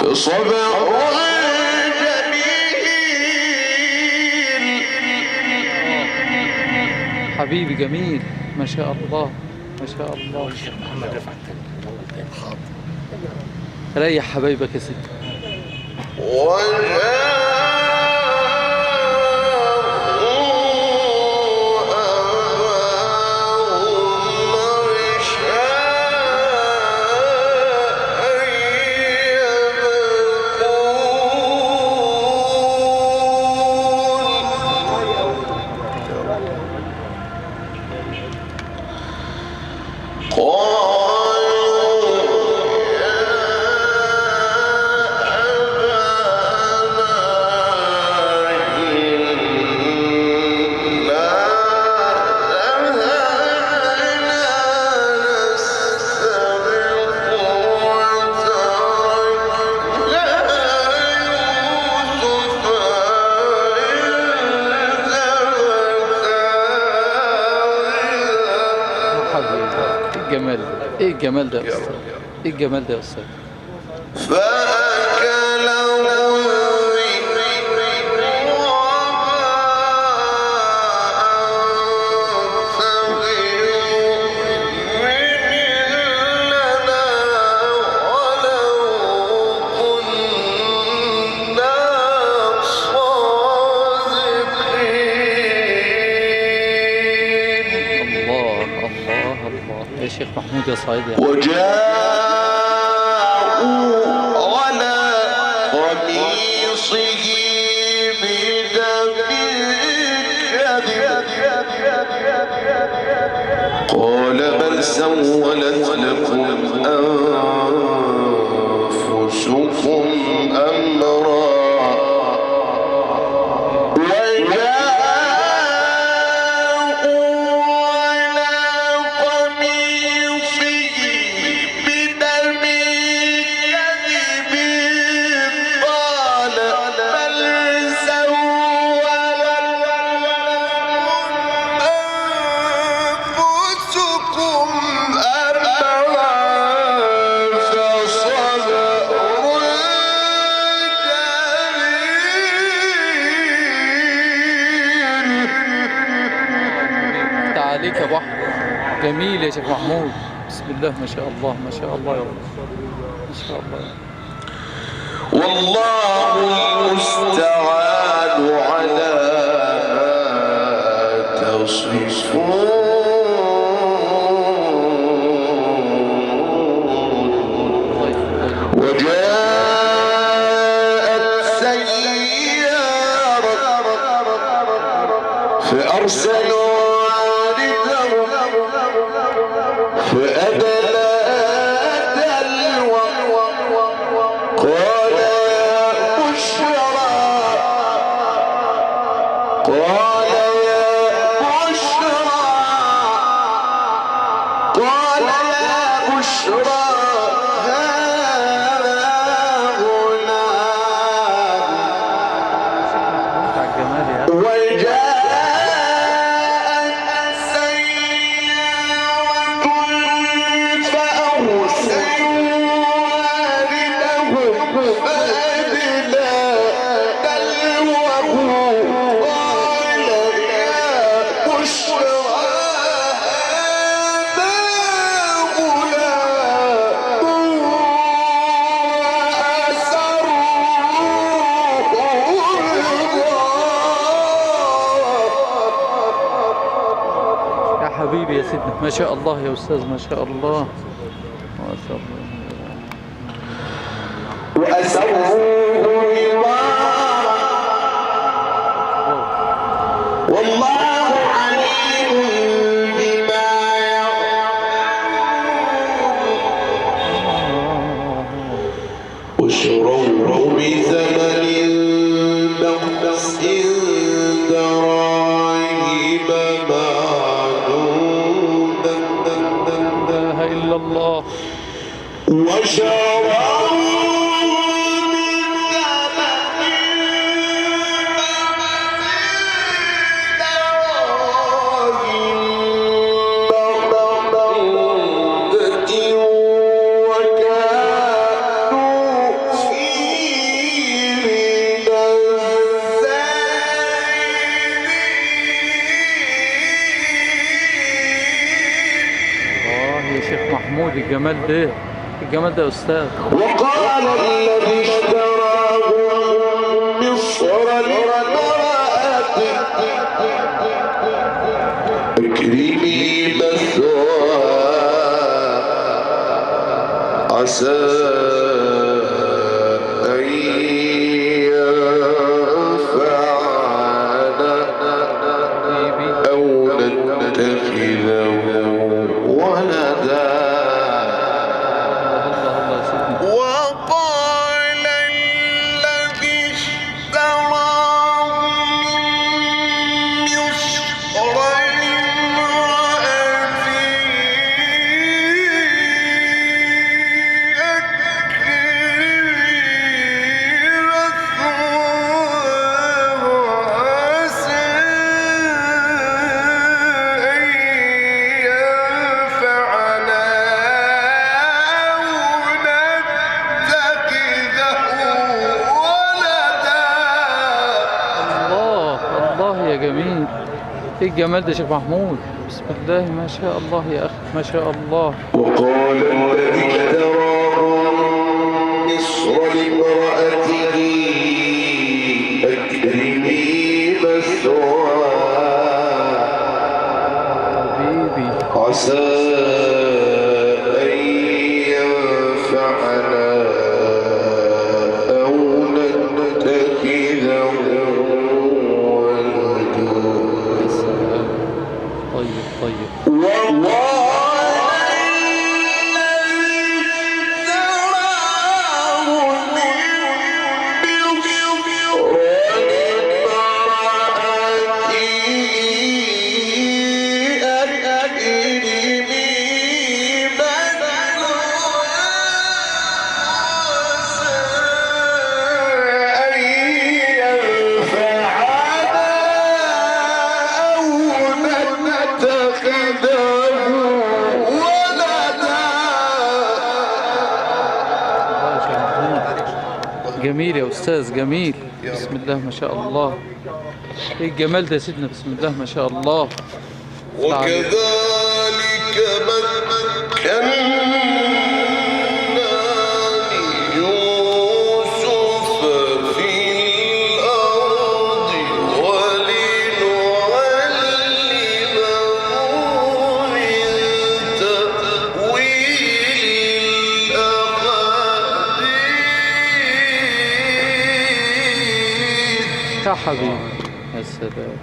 فصبر جميل. حبيبي جميل، ما شاء الله ما شاء الله. الشيخ محمد رفعت تاني. حاضر. ريح حبايبك يا سيدي. الجمال، ايه الجمال ده يا استاذ؟ ايه الجمال ده يا استاذ؟ يا شيخ محمود يا صعيدي. وجاءوا على قميصه بدم كذب قال بل سولت لكم أنفسكم أمرا. عليك يا بحر، جميل يا شيخ محمود، بسم الله ما شاء الله ما شاء الله يا رب، ما شاء الله. والله المستعان على ما تصفون. وجاءت سيارة فأرسلوا فأدلى دلوه قال يا بشرى، قال يا بشرى، قال يا بشرى هذا غلام. وجاء حبيبي يا سيدنا، ما شاء الله يا أستاذ، ما شاء الله ما شاء الله. وأسروه بضاعة والله عليم بما يعملون. وشروه بثمن بخس دراهم معدودة. إلا الله. وشروه بثمن دراهم معدودة وكانوا فيه شيخ محمود، الجمال ده، الجمال ده يا أستاذ. وقال الذي اشتراه من مصر لامرأته اكرمي مثواه عسى أن ينفعنا أو نتخذه ولدا. وقال الذي اشتراه من مصر لامرأته أكرمي مثواه عسى أن ينفعنا أو نتخذه ولدا. الله الله يا جميل، ايه الجمال ده يا شيخ محمود، بسم الله ما شاء الله يا اخي، ما شاء الله. وقال الذي اشتراه من مصر لامرأته أكرمي مثواه حبيبي عسى أن ينفعنا أو نتخذه ولدا. يا سلام. طيب طيب. وقال الذي اشتراه من مصر لامرأته أكرمي مثواه عسى أن ينفعنا أو نتخذه ولدا. الله يا شيخ محمود، جميل يا أستاذ، جميل، بسم الله ما شاء الله. ايه الجمال ده يا سيدنا، بسم الله ما شاء الله. وكذلك مكنا ليوسف في الأرض ولنعلمه من تأويل الأحاديث. يا حبيبي، يا سلام.